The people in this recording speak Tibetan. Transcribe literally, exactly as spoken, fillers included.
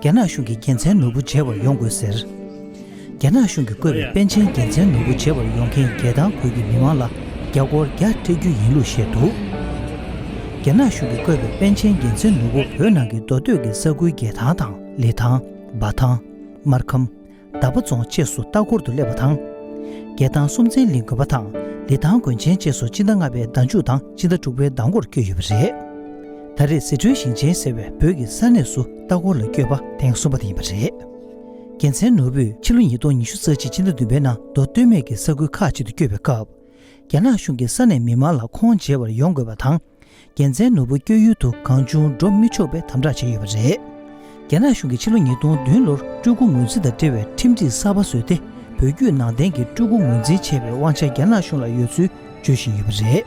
རྒྱ་ནག་གཞུང་གིས་རྒྱལ་མཚན་ནོར་བུ་མཇལ་བར་ཡོང་དགོས་ཟེར། རྒྱ་ནག་གཞུང་གིས་བཀོད་པའི་པཎ་ཆེན་རྒྱལ་མཚན་ནོར་བུ་མཇལ་བར་ཡོང་མཁན་རྒྱལ་ཐང་ཁུལ་གྱི་མི་མང་ལ་རྒྱ་སྒོར་བརྒྱ་སྤྲད་རྒྱུ་ཡིན་ལུགས་བཤད་འདུག་རྒྱ་ནག་གཞུང་གིས་བཀོད་པའི་པཎ་ཆེན་རྒྱལ་མཚན་ནོར་བུ་བོད་ནང་གི་མདོ་སྟོད་ཀྱི་ས་ཁུལ་རྒྱལ་ཐང་དང་ལི་ཐང་། འབའ་ཐང་། སྨར་ཁམས། མདའ་བ་རྫོང་བཅས་སུ་ལྟ་སྐོར་དུ་སླེབས་པ་དང་། རྒྱལ་ཐང་སུམ་རྩེན་གླིང་དགོན་པ་དང་ལི་ཐང་དགོན་ཆེན་བཅས་སུ་སྤྱི་ཟླ་ལྔ་པའི་ཟླ་མཇུག་དང་སྤྱི་ཟླ་དྲུག་པའི་ཟླ་འགོར་བསྐྱོད་ཡོད་པ་རེད། ད་རེས་ཟི་ཁྲོན་ཞིང་ཆེན་ཟེར་བའི་བོད་ཀྱི་ས་གནས་སུ་ལྟ་སྐོར་ལ་བསྐྱོད་པ་ཐེངས་གསུམ་པ་དེ་ཡིན་པ་རེད། རྒྱལ་མཚན་ནོར་བུས་ཕྱི་ལོ་ཉིས་སྟོང་ཉི་ཤུ་རྩ་གཅིག་སྤྱི་ཟླ་བདུན་པའི་ནང་མདོ་སྟོད་སྨད་ཀྱི་ས་ཁུལ་ཁག་ཅིག་ཏུ་བསྐྱོད་པའི་སྐབས། རྒྱ་ནག་གཞུང་གིས་ས་གནས་མི་མང་ལ་ཁོང་མཇལ་བར་ཡོང་དགོས་པ་དང་། རྒྱལ་མཚན་ནོར་བུ་བསྐྱོད་ཡུལ་དུ་གང་བྱུང་འགྲོ་མི་ཆོག་པའི་དམ་དྲག་བྱས་ཡོད་པ་རེད། རྒྱ་ནག་གཞུང་གིས་ཕྱི་ལོ་ཉིས་སྟོང་བདུན་ལོར་སྤྲུལ་སྐུ་ངོས་འཛིན་དང་འབྲེལ་བའི་ཁྲིམས་སྒྲིག་གསར་པ་བཟོས་ཏེ། བོད་བརྒྱུད་ནང་བསྟན་གྱི་སྤྲུལ་སྐུ་ངོས་འཛིན་བྱས་པའི་དབང་ཆ་རྒྱ་ནག་གཞུང་ལ་ཡོད་ཚུལ་བརྗོད་བཞིན་ཡོད་པ་རེད།